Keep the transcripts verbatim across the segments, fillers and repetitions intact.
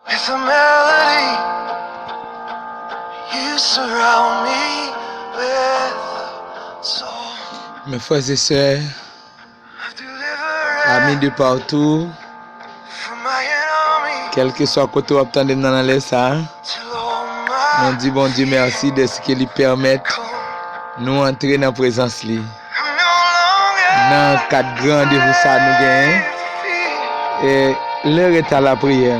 It's a melody you surround me with. So Mes frères et sœurs, deliver amis de partout, from my enemy. Kèlkeswa kote w ap tande m nan nan lè sa a, Till all nou my di Bondye mèsi dèske li pèmèt nou antre nan prezans li. I'm no longer Nan kad gran randevou sa a nou genyen, fear. e, lè reta lapriyè.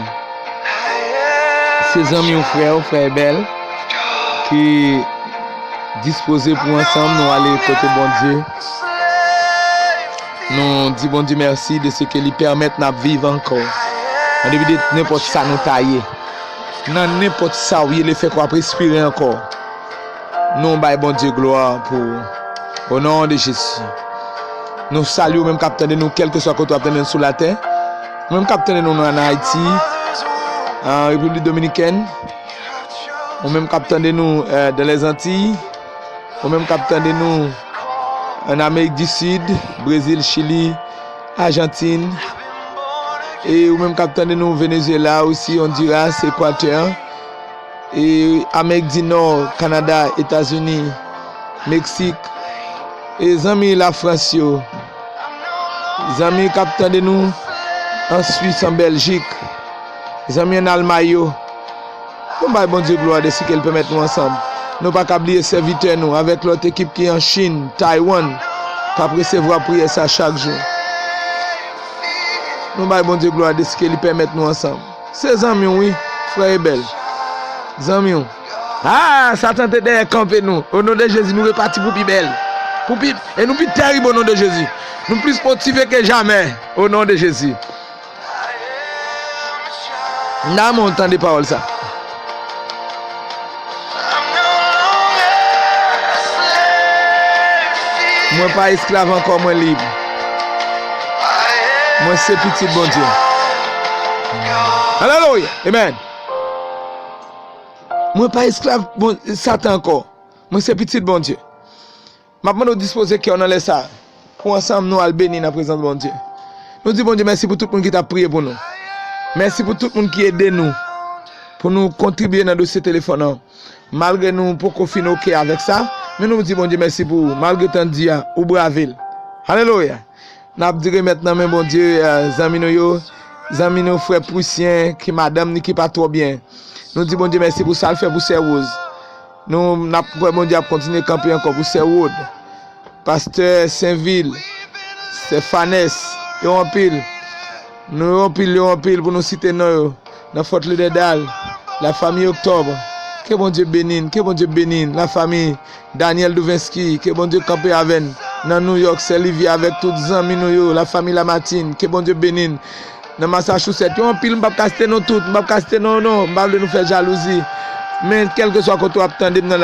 Se zanmi w, frè w, frè Ebèl, ki dispoze pou ansanm nou ale kote Bondye. Nou di Bondye mèsi de se ke li pèmèt n ap viv ankò. An depi de nenpòt sa nou ta ye, nan nenpòt sa w ye, le fè ke w ap respire ankò, nou bay Bondye glwa pou ou. O non de Jezi. Nou salye ou menm k ap tande nou kèlkeswa kote w ap tande nou sou latè. Ou menm k ap tande nou nan Ayiti, an Repiblik Dominikèn. Ou menm k ap tande nou, eh, dans les Antilles. Ou menm k ap tande nou an Amerik di Sid, Brezil, Chili, Ajantin. E ou menm k ap tande nou Venezuela osi, Honduras, Ekwatè. E Amerik di Nò, Kanada, Etazini, Meksik. E zanmi Lafrans yo. Zanmi k ap tande nou an Swis, an Bèljik. Zanmi an Almay yo. Nou bay Bondye glwa de si ke l pèmèt nou ansanm. Nou pa ka bliye sèvitè nou avèk lòt ekip ki an Chin, Taiwan, k ap resevwa priyè sa chak jou. Nou bay Bondye glwa de si ke li pèmèt nou ansanm. Se zanmi w wi, frè Ebèl. Zanmi w. Ah, Satan te dèyè kanpe nou. O non de Jezi, nou repati pou pi bèl. Pou pi, e nou pi tèrib o non de Jezi. Nou plis motive ke jamè o non de Jezi. N a renmen w tande pawòl sa. Mwen pa esklav ankò, mwen lib. Mwen se pitit Bondye. Alelouya. Amen. Mwen pa esklav bon, Satan ankò. Mwen se pitit Bondye. M ap mande w dispoze kè w nan lè sa a, pou ansanm nou al beni nan prezans Bondye. Nou di Bondye mèsi pou tout moun ki t ap priye pou nou. Mèsi pou tout moun ki ede nou pou nou kontribye nan dosye telefòn nan. Malgre nou poko fin oke avèk sa, men nou di Bondye mèsi pou ou. Malgre tan di a, ou brave l. Alelouya! N ap di remèt nan men Bondye, eh, zanmi nou yo, zanmi nou frè Prisyen, ki madanm ni ki pa twò byen. Nou di Bondye mèsi pou sa l fè pou sè Woz. Nou, n ap kwè Bondye ap kontinye kanpe ankò pou sè Wod, pastè Senvil, sè Fanès, yo anpil. Nou yo anpil, yo anpil pou nou site non yo. Nan Fort Lauderdale, lafanmi Oktòb. Ke Bondye beni n, ke Bondye beni n, lafanmi Daniel Duvenski, ke Bondye kanpe avè n. Nan New York, sè Livy avèk tout zanmi nou yo, lafanmi Lamartine, ke Bondye beni n. Nan Massachusetts, yo anpil, m p ap ka site non tout, m p ap ka site non, non, m pa vle nou fè jalouzi. Men kèlkeswa kote w ap tande m nan